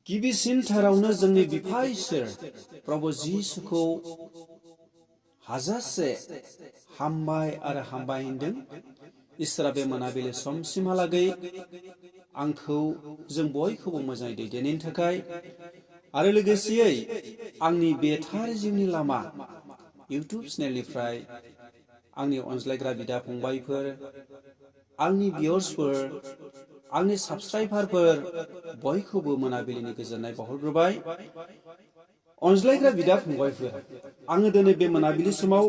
गिबिसिनथारावनो जोंनि बिफा इसोर प्रभु जिसुखौ हाजासे हामबाय आरो हामबाय होनदों। इसोरा बे मोनाबिलि समसिमहालागै आंखौ जों बयखौबो मोजाङै दैदेननायनि थाखाय आरो लोगोसेयै आंनि बे थार जिउनि लामा इउटुब चेनेलनिफ्राय आंनि अनज्लायग्रा बिदा फंबायफोर, आंनि भिउअर्सफोर, आंनि साबस्क्राइबारफोर बयखौबो मोनाबिलिनि गोजोननाय बावहरग्रोबाय। अनज्लायग्रा बिदा फंबायफोर, आङो दिनै बे मोनाबिलि समाव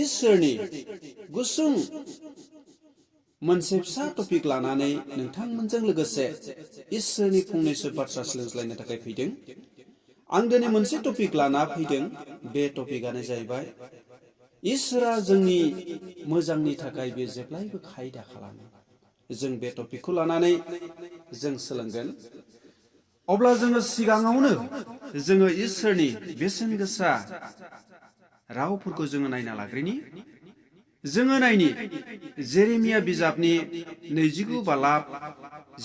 इसोरनि गुसुं मोनसे फिसा टपिक लानानै नोंथांमोनजों लोगोसे इसोरनि फंनैसो बाथ्रा सोलोंज्लायनो थाखाय फैदों। आं दिनै मोनसे टपिक लाना फैदों। बे टपिकआनो जाहैबाय इसोरा जोंनि मोजांनि थाखाय बे जेब्लायबो खायदा खालामो। जों बे टपिकखौ लानानै जों सोलोंगोन। अब्ला जोङो सिगाङावनो जोङो इसोरनि बेसेन गोसा रावफोरखौ जोङो नायना लाग्रोनि। जोङो नायनि जेरेमिया बिजाबनि 29 बालाब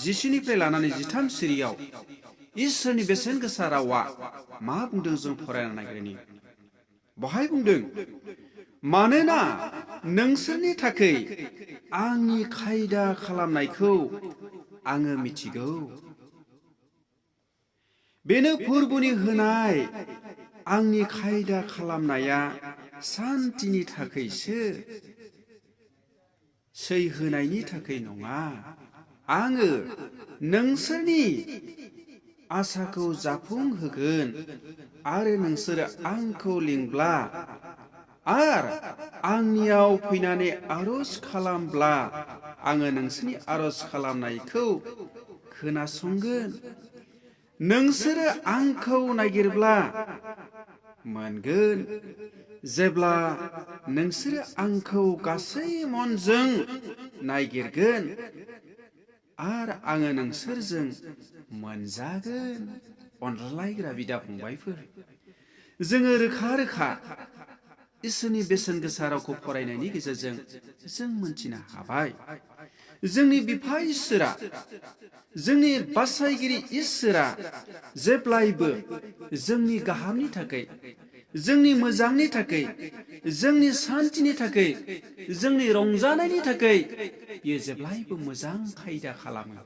10निफ्राय लानानै 13 सिरियाव इसोरनि बेसेन गोसा रावा मा बुंदों जों फरायना नायग्रोनि। बहाय बुंदों, मानोना नोंसोरनि थाखाय आंनि खायदा खालामनायखौ आङो मिथिगौ। बेनो फोरबुनि होनाय आंनि खायदा खालामनाया सान्तिनि थाखायसो, सै होनायनि थाखाय नङा। आङो नोंसोरनि आसाखौ जाफुंहोगोन आरो नोंसोरो आंखौ लिंब्ला आरो आंनियाव फैनानै आरज खालामब्ला आङो नोंसोरनि आरज खालामनायखौ खोनासंगोन। नोंसोरो आंखौ नागिरब्ला मोनगोन जेब्ला नोंसोरो आंखौ गासै मनजों नागिरगोन आरो आङो नोंसोरजों मोनजागोन। अनज्लायग्रा बिदा फंबायफोर, जोङो रोखा रोखा इसोरनि बेसेन गोसा रावखौ फरायनायनि गेजेरजों जों मोनथिनो हाबाय। जोंनि बिफा इसोरा, जोंनि बासायगिरि इसोरा जेब्लायबो जोंनि गाहामनि थाखाय, जोंनि मोजांनि थाखाय, जोंनि सान्तिनि थाखाय, जोंनि रंजानायनि थाखाय बियो जेब्लायबो मोजां खायदा खालामो।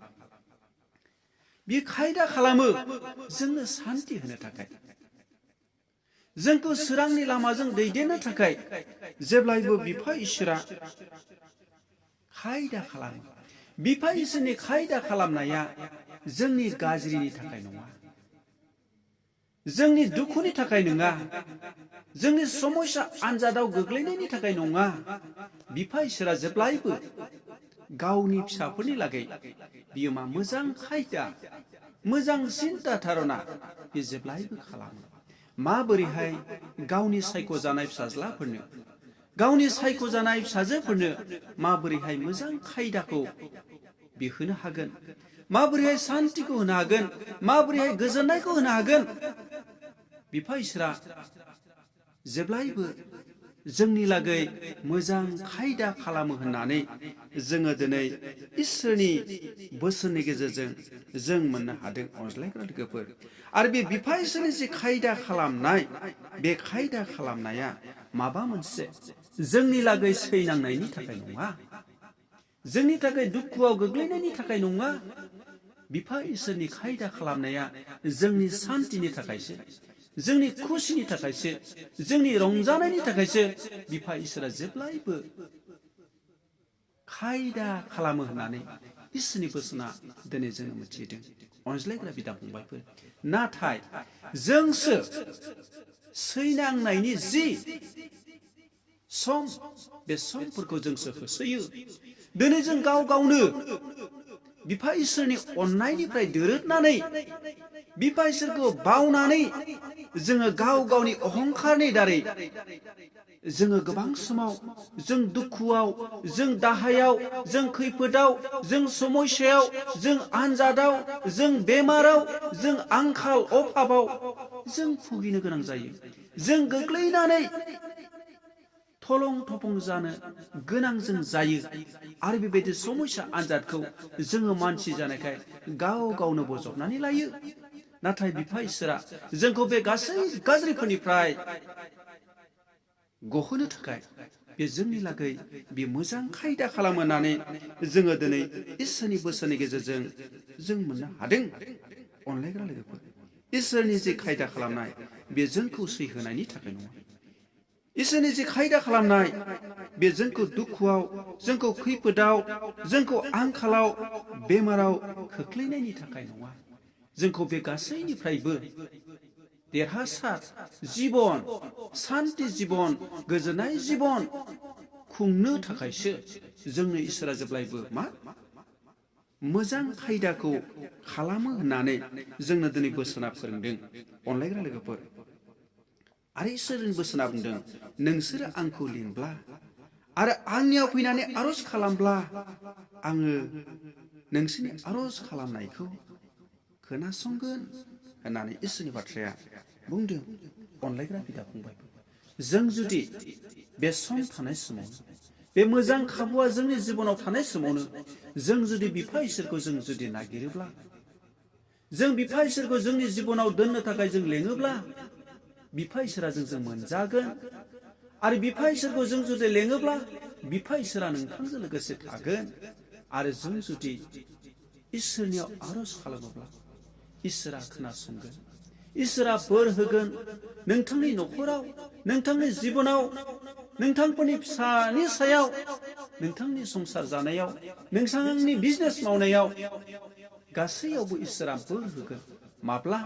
बियो खायदा खालामो जोंनो सान्ति होनो थाखाय, जोंखौ सोरांनि लामाजों दैदेननो थाखाय जेब्लायबो बिफा इसोरा खायदा खालामो। बिफा इसोरनि खायदा खालामनाया जोंनि गाज्रिनि थाखाय नङा, जोंनि दुखुनि थाखाय नङा, जोंनि समस्या आनजादाव गोग्लैनायनि थाखाय नङा। बिफा इसोरा जेब्लायबो गावनि फिसाफोरनि लागै बियो मा मोजां खायदा, मोजां सिन्ता धारना बे जेब्लायबो खालामो। माबोरैहाय गावनि सायख'जानाय फिसाज्लाफोरनो, गावनि सायख'जानाय फिसाजोफोरनो माबोरैहाय मोजां खायदाखौ बिहोनो हागोन, माबोरैहाय सान्तिखौ होनो हागोन, माबोरैहाय गोजोननायखौ होनो हागोन। बिफा इसोरा जेब्लायबो जोंनि लागै मोजां खायदा खालामो होननानै जोङो दिनै इसोरनि बोसोननि गेजेरजों जों मोननो हादों। अनज्लायग्रा लोगोफोर, आरो बे बिफा इसोरनि जि खायदा खालामनाय, बे खायदा खालामनाया माबा मोनसे जोंनि लागै सैनांनायनि थाखाय नङा, जोंनि थाखाय दुखुआव गोग्लैनायनि थाखाय नङा। बिफा इसोरनि खायदा खालामनाया जोंनि सान्तिनि थाखायसो, जोंनि खुसिनि थाखायसो, जोंनि रंजानायनि थाखायसो बिफा इसोरा जेब्लायबो खायदा खालामो होननानै इसोरनि बोसोना दिनै जोङो मिथिदों। अनज्लायग्रा बिदा फंबायफोर, नाथाय जोंसो सैनांनायनि जि सम, बे समफोरखौ जोंसो होसोयो। दिनै जों गाव गावनो बिफा इसोरनि अननायनिफ्राय दोरोदनानै, बिफा इसोरखौ बावनानै जोङो गाव गावनि अहंखारनि दारै जोङो गोबां समाव जों दुखुआव, जों दाहायाव, जों खैफोदाव, जों समस्यायाव, जों आनजादाव, जों बेमाराव, जों आंखाल अभाबाव जों भुगिनो गोनां जायो। जों गोग्लैनानै थलं थपं जानो गोनां जों जायो। आरो बेबायदि समस्या आनजादखौ जोङो मानसि जानायखाय गाव गावनो बजबनानै लायो। नाथाय बिफा इसोरा जोंखौ बे गासै गाज्रिफोरनिफ्राय गहोनो थाखाय बे जोंनि लागै बे मोजां खायदा खालामनानै जोङो दिनै इसोरनि बोसोननि गेजेरजों जों मोननो हादों। अनलायग्रा लोगोफोर, इसोरनि जे खायदा खालामनाय बे जोंखौ सैहोनायनि थाखाय नङा। इसोरनि जे खायदा खालामनाय बे जोंखौ दुखुआव, जोंखौ खैफोदाव, जोंखौ आंखालाव, बेमाराव खोख्लैनायनि थाखाय नङा। जोंखौ बे गासैनिफ्रायबो देरहासार जीबन, शान्ति जीबन, गोजोननाय जीबन खुंनो थाखायसो जोंनो इसोरा जेब्लायबो मा मोजां खायदाखौ खालामो होननानै जोंनो दिनै बोसोना फोरोंदों। अनलायग्रा लोगोफोर, आरो इसोरनि बोसोना बुंदों, नोंसोरो आंखौ लिंब्ला आरो आंनियाव फैनानै आरज खालामब्ला आङो नोंसोरनि आरज खालामनायखौ खोनासंगोन होननानै इसोरनि बाथ्राया बुंदों। अनलायग्रा बिदा फंबाय, जों जुदि बे सम थानाय समाव, बे मोजां खाबुआ जोंनि जिबनाव थानाय समावनो जों जुदि बिफा इसोरखौ जों जुदि नागिरोब्ला, जों बिफा इसोरखौ जोंनि जिबनाव दोननो थाखाय जों लेङोब्ला, बिफा इसोरा जोंजों मोनजागोन। आरो बिफा इसोरखौ जों जुदि लेङोब्ला बिफा इसोरा नोंथांजों लोगोसे थागोन। आरो जों जुदि इसोरनियाव आरज खालामोब्ला इसोरा खोनासंगोन, इसोरा बोर होगोन। नोंथांनि नखराव, नोंथांनि जिबनाव, नोंथांफोरनि फिसानि सायाव, नोंथांनि संसार जानायाव, नोंथांनि बिजनेस मावनायाव गासैयावबो इसोरा बोर होगोन। माब्ला?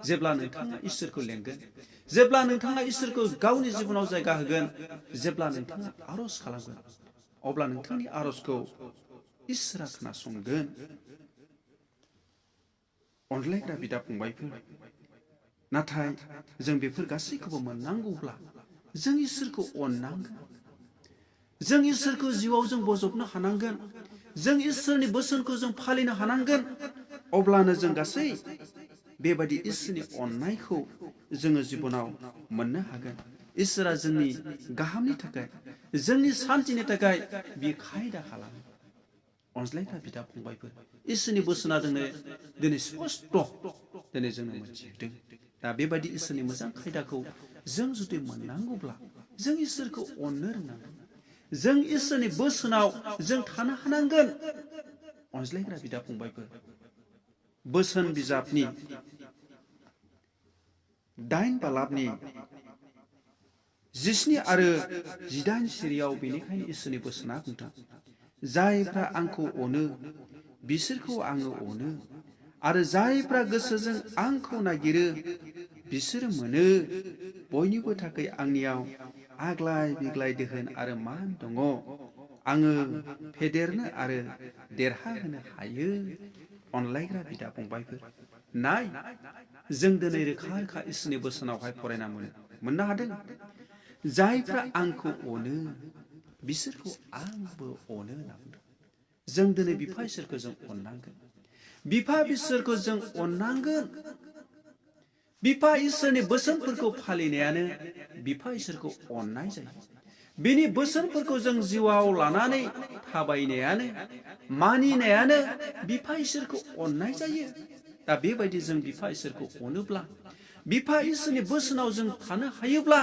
जेब्ला नोंथाङा इसोरखौ लेंगोन, जेब्ला नोंथाङा इसोरखौ गावनि जिबनाव जायगा होगोन, जेब्ला नोंथाङा आरज खालामगोन, अब्ला नोंथांनि आरजखौ इसोरा खोनासंगोन। अनलायग्रा बिदा फंबायफोर, नाथाय जों बेफोर गासैखौबो मोननांगौब्ला जों इसोरखौ अननांगोन। जों इसोरखौ जिउआव जों बजबनो हानांगोन। जों इसोरनि बोसोनखौ जों फालिनो हानांगोन। अब्लानो जों गासै बेबायदि इसोरनि अननायखौ जोङो जिबनाव मोननो हागोन। इसोरा जोंनि गाहामनि थाखाय, जोंनि शान्तिनि थाखाय बि खायदा खालामो। अनज्लायग्रा बिदा फंबायफोर, इसोरनि बोसोना जोंनो दिनै स्पष्ट दिनै जोंनो मोनथिहोदों। दा बेबायदि इसोरनि मोजां खायदाखौ जों जुदि मोननांगौब्ला जों इसोरखौ अननो रोंनांगोन। जों इसोरनि बोसोनाव जों थानो हानांगोन। अनज्लायग्रा बिदा फंबायफोर, बोसोन बिजाबनि 8 बालाबनि 17 आरो 18 सिरियाव बेनिखायनो इसोरनि बोसोना बुंदों, जायफ्रा आंखौ अनो बिसोरखौ आङो अनो, आरो जायफ्रा गोसोजों आंखौ नागिरो बिसोरो मोनो। बयनिबो थाखाय आंनियाव आग्लाय बिग्लाय दोहोन आरो मान दङ। आङो फेदेरनो आरो देरहाहोनो हायो। अनलायग्रा बिदा फंबायफोर, नाय, जों दिनै रोखा रोखा इसोरनि बोसोनावहाय फरायना मोननो हादों, जायफ्रा आंखौ अनो बिसोरखौ आंबो अनो होनना बुंदों। जों दिनै बिफा इसोरखौ जों अननांगोन। बिफा इसोरखौ जों अननांगोन। बिफा इसोरनि बोसोनफोरखौ फालिनायानो बिफा इसोरखौ अननाय जायो। बिनि बोसोनफोरखौ जों जिउआव लानानै थाबायनायानो, मानिनायानो बिफा इसोरखौ अननाय जायो। दा बेबायदि जों बिफा इसोरखौ अनोब्ला, बिफा इसोरनि बोसोनाव जों थानो हायोब्ला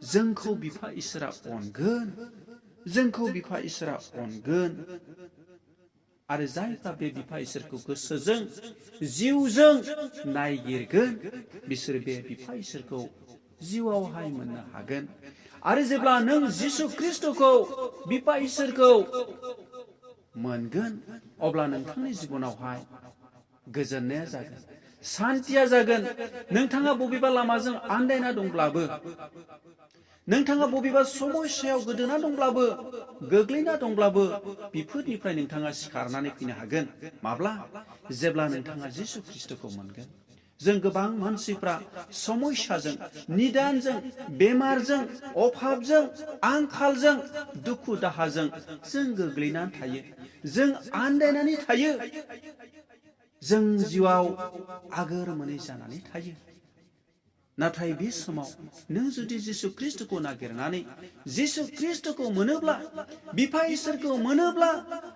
जोंखौ बिफा इसोरा अनगोन। जोंखौ बिफा इसोरा अनगोन। आरो जायफ्रा बे बिफा इसोरखौ गोसोजों, जिउजों नायगिरगोन, बिसोर बे बिफा इसोरखौ जिउआवहाय मोननो हागोन। आरो जेब्ला नों जिसु ख्रिस्टखौ, बिफा इसोरखौ मोनगोन, अब्ला नोंथांनि जिबनावहाय गोजोननाया जागोन, शान्तिया जागोन। नोंथाङा बबेबा लामाजों आन्दायना दंब्लाबो, नोंथाङा बबेबा समस्यायाव गोदोना दंब्लाबो, गोग्लैना दंब्लाबो, बेफोरनिफ्राय नोंथाङा सिखारनानै फैनो हागोन। माब्ला? जेब्ला नोंथाङा जिसु ख्रिस्टखौ मोनगोन। जों गोबां मानसिफ्रा समस्याजों, निदानजों, बेमारजों, अभाबजों, आंखालजों, दुखु दाहाजों जों गोग्लैनानै थायो। जों आन्दायनानै थायो। जों जिउआव आगोर मोनै जानानै थायो। नाथाय बे समाव नों जुदि जिसु ख्रिस्टखौ नागिरनानै जिसु ख्रिस्टखौ मोनोब्ला बिफा इसोरखौ मोनोब्ला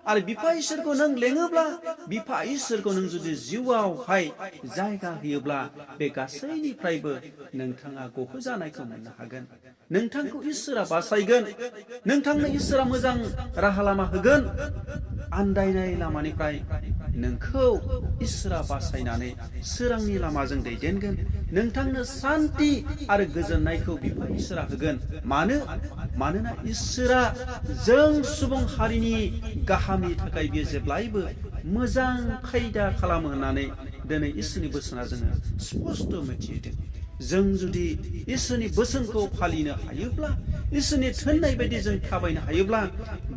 आरो बिफा इसोरखौ नों लेङोब्ला बिफा इसोरखौ नों जुदि जिउआवहाय जायगा होयोब्ला बे गासैनिफ्रायबो नोंथाङा गहोजानायखौ मोननो हागोन। नोंथांखौ इसोरा बासायगोन। नोंथांनो इसोरा मोजां राहा लामा होगोन। आन्दायनाय लामानिफ्राय नोंखौ इसोरा बासायनानै सोरांनि लामाजों दैदेनगोन। नोंथांनो शान्ति आरो गोजोननायखौ बिफा इसोरा होगोन। मानोना इसोरा जों सुबुं हारिनि गाहामनि थाखाय बियो जेब्लायबो मोजां खायदा खालामो होननानै दिनै इसोरनि बोसोना जोङो स्पष्ट मिथिहोदों। जों जुदि इसोरनि बोसोनखौ फालिनो हायोब्ला इसोरनि थिननाय बायदि जों थाबायनो हायोब्ला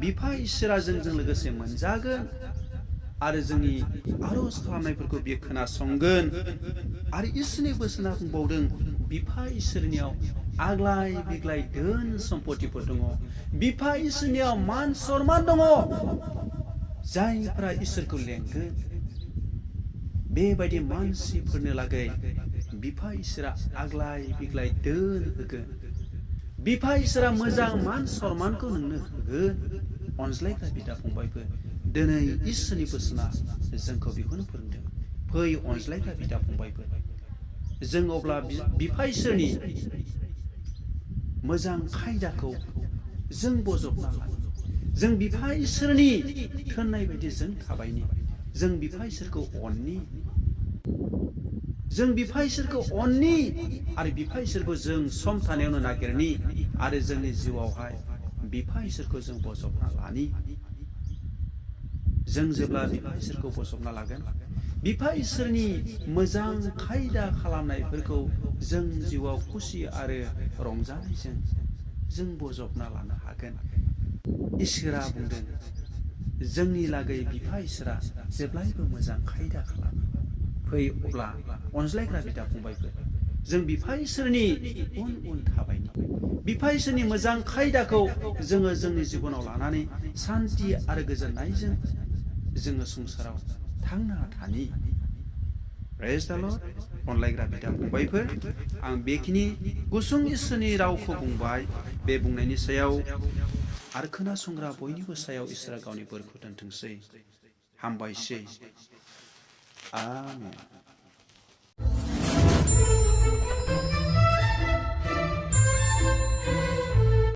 बिफा इसोरा जोंजों लोगोसे मोनजागोन आरो जोंनि आरज खालामनायफोरखौ बियो खोनासंगोन। आरो इसोरनि बोसोना बुंबावदों बिफा इसोरनियाव आग्लाय बिग्लाय धोन सम्पतिफोर दङ। बिफा इसोरनियाव मान सन्मान दङ। जायफ्रा इसोरखौ लेंगोन बेबायदि मानसिफोरनो लागै बिफा इसोरा आग्लाय बिग्लाय धोन होगोन। बिफा इसोरा मोजां मान सन्मानखौ नोंनो होगोन। अनज्लायग्रा बिदा फंबायफोर, दिनै इसोरनि बोसोना जोंखौ बेखौनो फोरोंदों। फै अनज्लायग्रा बिदा फंबायफोर, जों अब्ला बिफा इसोरनि मोजां खायदाखौ जों बजबना लानो। जों बिफा इसोरनि थिननाय बायदि जों थाबायनि। जों बिफा इसोरखौ अननि। जों बिफा इसोरखौ अननि आरो बिफा इसोरखौ जों सम थानायावनो नागिरनि आरो जोंनि जिउआवहाय बिफा इसोरखौ जों बजबना लानि। जों जेब्ला बिफा इसोरखौ बजबना लागोन बिफा इसोरनि मोजां खायदा खालामनायफोरखौ जों जिउआव खुसि आरो रंजानायजों जों बजबना लानो हागोन। इसोरा बुंदों जोंनि लागै बिफा इसोरा जेब्लायबो मोजां खायदा खालामो। फै अब्ला अनज्लायग्रा बिदा फंबायफोर, जों बिफा इसोरनि उन उन थाबायनि। बिफा इसोरनि मोजां खायदाखौ जोङो जोंनि जिबनाव लानानै शान्ति आरो गोजोननायजों जोङो संसाराव थांना थानि। प्रेज द लर्ड। अनलायग्रा बिदा फंबायफोर, आं बेखिनि गुसुं इसोरनि रावखौ बुंबाय। बे बुंनायनि सायाव आरो खोनासंग्रा बयनिबो सायाव इसोरा गावनि बोरखौ दोनथोंसै। हामबायसै। आमेन।